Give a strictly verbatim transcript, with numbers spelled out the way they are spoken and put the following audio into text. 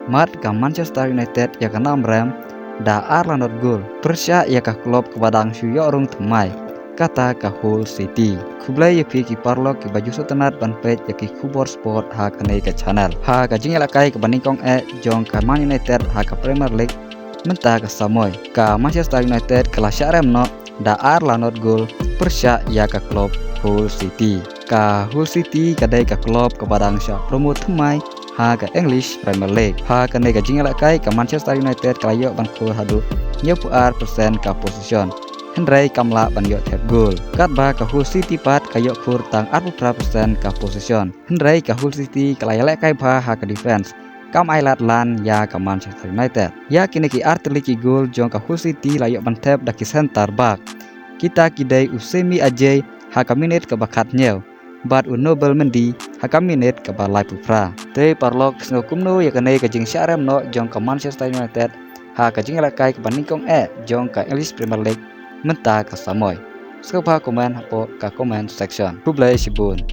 Mad ka Manchester United ïa ka nam rem da ar la not gol pyrshah ïa ka club kaba dang shu ïoh rung thymmai, kata ka Hull City. Khublei ïa phi ki paralok kiba ju sngewtynnat ban peit ïa ki khubor sport ha kane ka channel. Ha ka jingïalehkai kaba nyngkong eh jong ka Man United ha ka Premier League mynta ka samoi, ka Manchester United ka la shah rem noh da ar la not gol pyrshah ïa ka club Hull City. Ka Hull City ka dei ka club kaba dang shah promote thymmai ha ka English Premier League. Ha kane ka jingïalehkai ka Manchester United ka la ïoh ban khur haduh hynñiewphew ar percent ka possession, hynrei kam lah ban ïoh thep gol. Katba ka Hull City pat ka ïoh khur tang arphew phra percent ka possession, hynrei ka Hull City ka la ïalehkai bha ha ka defense, kam ai lad lan ïa ka Manchester United. Ïa kine ki artylli ki gol jong ka Hull City la ïoh ban thep da ki centre back, kita ki dei u Semi Ajayi ha ka minit kaba khathynñiew bad u Nobel Mendy ha ka minit kaba laiphew phra. Te paralok, sngew kumno ïa kane ka jingshah rem noh jong ka Manchester United ha ka jingïalehkai kaba nyngkong eh jong ka English Premier League mynta ka samoi? Sngewbha comment hapoh ka comment section. Khublei shibun.